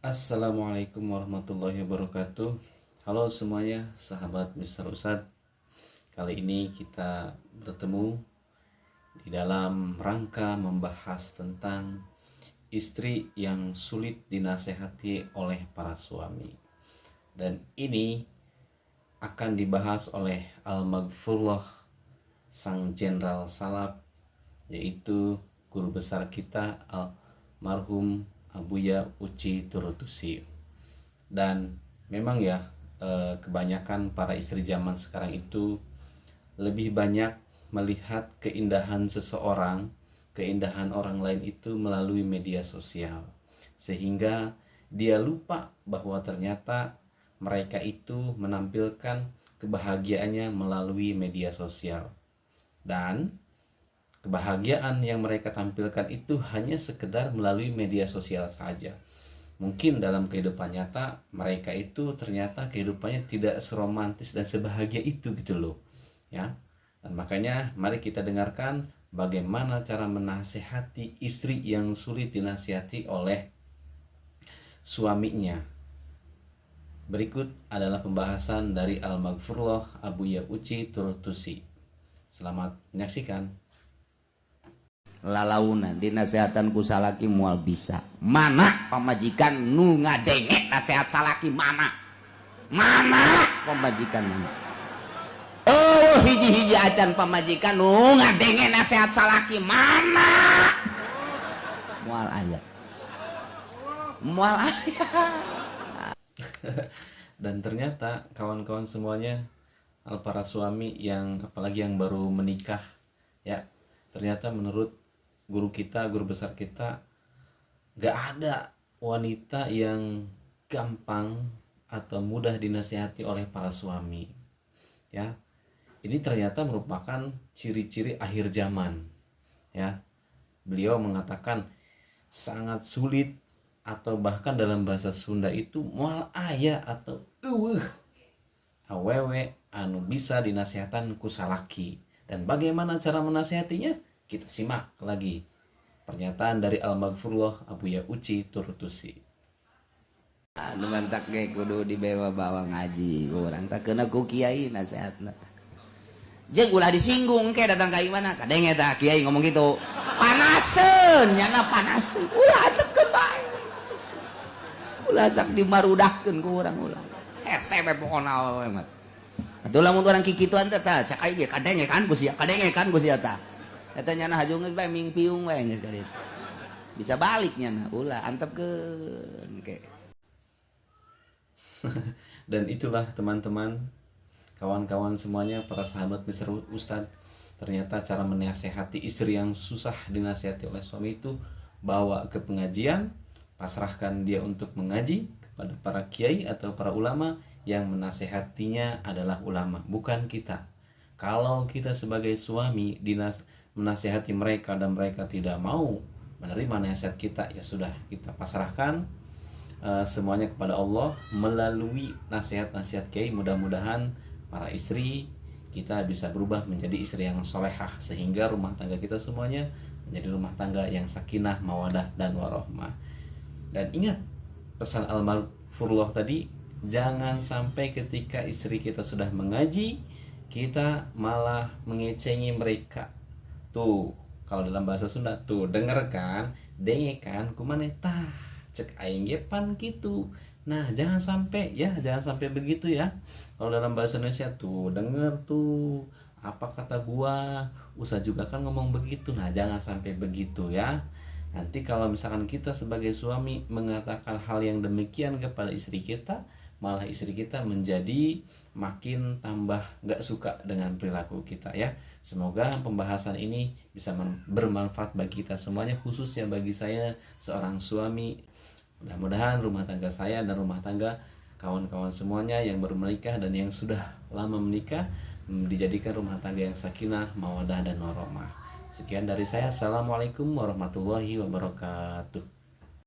Assalamualaikum warahmatullahi wabarakatuh. Halo semuanya, sahabat Mr. Ustad. Kali ini kita bertemu di dalam rangka membahas tentang istri yang sulit dinasehati oleh para suami. Dan ini akan dibahas oleh Al-Maghfurlah, sang jenderal salaf, yaitu guru besar kita, almarhum Abuya Uci Turtusi. Dan memang ya, kebanyakan para istri zaman sekarang itu lebih banyak melihat keindahan seseorang, keindahan orang lain itu melalui media sosial. Sehingga dia lupa bahwa ternyata mereka itu menampilkan kebahagiaannya melalui media sosial. Dan kebahagiaan yang mereka tampilkan itu hanya sekedar melalui media sosial saja. Mungkin dalam kehidupan nyata mereka itu ternyata kehidupannya tidak seromantis dan sebahagia itu gitu loh. Ya. Dan makanya mari kita dengarkan bagaimana cara menasehati istri yang sulit dinasihati oleh suaminya. Berikut adalah pembahasan dari Al-Maghfurlah Abuya Uci Turtusi. Selamat menyaksikan. Lalaunan dinasehatan ku salaki moal bisa. Mana pamajikan nu ngadenge nasehat salaki? Mana, mana pamajikan, mana? Oh, hiji-hiji acan pamajikan nu ngadenge nasehat salaki. Mana? Moal aya, moal aya. Dan ternyata, kawan-kawan semuanya, para suami yang apalagi yang baru menikah ya, ternyata menurut guru kita, guru besar kita, gak ada wanita yang gampang atau mudah dinasihati oleh para suami. Ya, ini ternyata merupakan ciri-ciri akhir zaman. Ya, beliau mengatakan sangat sulit atau bahkan dalam bahasa Sunda itu moal aya atau euweuh awewe anu bisa dinasehatan ku salaki. Dan bagaimana cara menasehatinya? Kita simak lagi pernyataan dari Al-Maghfurlah Abuya Uci Turtusi. Anu mantak ge kudu dibawa-bawa ngaji urang tak kena ku kiai nasehatna. Jeung ulah disinggung ke datang ka imahna, kadenge tah kiai ngomong gitu. Panaseun, nyana panaseun. Ulah antepkeun bae. Ulah sak dimarudahkeun ku urang, ulah. Hese we pokona we mah. Atuh lamun urang kikituan teh, tah cak aing ge kadenge kan ku sia, kadenge kan ku sia tah. Eta nyana hajung geus bae mingpiung we geus ka ditu. Bisa balik nyana, ulah, antepkeun ke. Dan itulah, teman-teman, kawan-kawan semuanya, para sahabat Mr. Ustadz. Ternyata cara menasehati istri yang susah dinasehati oleh suami itu bawa ke pengajian, pasrahkan dia untuk mengaji kepada para kiai atau para ulama yang menasehatinya adalah ulama, bukan kita. Kalau kita sebagai suami menasehati mereka dan mereka tidak mau menerima nasihat kita, ya sudah, kita pasrahkan semuanya kepada Allah melalui nasihat-nasihat kiai. Mudah-mudahan para istri kita bisa berubah menjadi istri yang solehah sehingga rumah tangga kita semuanya menjadi rumah tangga yang sakinah, mawadah, dan warohmah. Dan ingat pesan almarhumullah tadi, jangan sampai ketika istri kita sudah mengaji, kita malah mengecengi mereka. Tuh, kalau dalam bahasa Sunda tuh, denger kan, denge kan, kumaha tah, cek aing ge pan gitu. Nah, jangan sampai ya, jangan sampai begitu ya. Kalau dalam bahasa Indonesia tuh, denger tuh, apa kata gua, usah juga kan ngomong begitu. Nah, jangan sampai begitu ya. Nanti kalau misalkan kita sebagai suami mengatakan hal yang demikian kepada istri kita, malah istri kita menjadi makin tambah gak suka dengan perilaku kita ya. Semoga pembahasan ini bisa bermanfaat bagi kita semuanya, khususnya bagi saya seorang suami. Mudah-mudahan rumah tangga saya dan rumah tangga kawan-kawan semuanya yang baru menikah dan yang sudah lama menikah dijadikan rumah tangga yang sakinah, mawadah, dan warohmah. Sekian dari saya. Assalamualaikum warahmatullahi wabarakatuh.